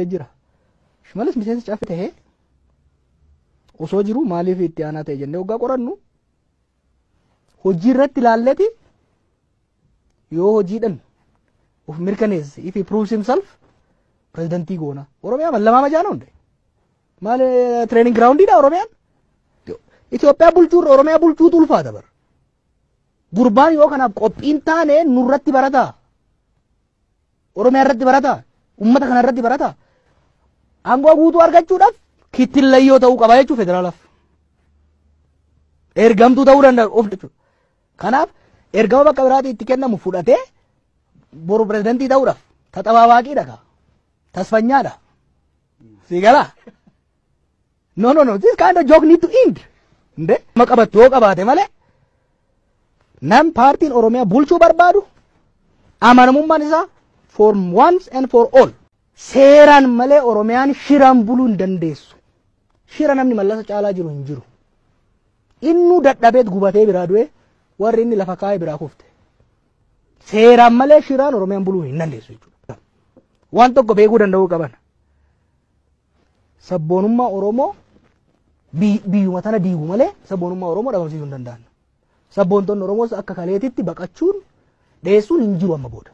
Jira. Shimallis miseensa Caffee tahee osoo jiru maaliif itti aanaa ta'e jennee waggaa qorannu, hojii irratti ilaalleti, yoo hojiidhan of mirkaneesse, if he proves himself, pirezidantii goona. Oromiyaa mallamaa majaana hunde. Maal, training groundiidha Oromiyaan? Itoophiyaa bulchuurra Oromiyaa bulchuutu ulfaata bara. Gurbaan yoo kanaaf qophiin taane nurratti barataa. Oromiyaa irratti barataa. Uummata kana irratti barataa. Aangoo guutuu argachuudhaaf kittillayyoo ta'uu qaba jechuu federaalaaf. Ergamtuu ta'uu danda'a of jechuudha. Kanaaf ergama bakka biraatii itti kennamu fudhatee boru pirezidantii ta'uudhaaf taxabaabaaqiidha kaa. Tasfanyaadha. Si galaa? No, no, no. This kind of joke need to end. Nde? Ma qabattu yoo qabaate malee nam paartiin Oromiyaa bulchuu barbaadu amanamummaan isaa for once and for all seeraan malee Oromiyaan shiraan buluu hin dandeessu. Shira namni Mallasa caalaa jiru hin jiru. Innuu dadhabeet gubatee biraa du'e, warri inni lafa kaa'ee biraa kufte. Seeraan malee shiraan Oromiyaan buluu hin dandeessu jechuudha. Waan tokko beekuu danda'uu qaban. Sabboonummaa Oromoo biyyuma tana diigu malee sabboonummaa Oromoo dhabamsiisuu hin danda'an. Sabboontonni Oromoos akka kaleetitti baqachuun dheessuun hin jiru amma booda.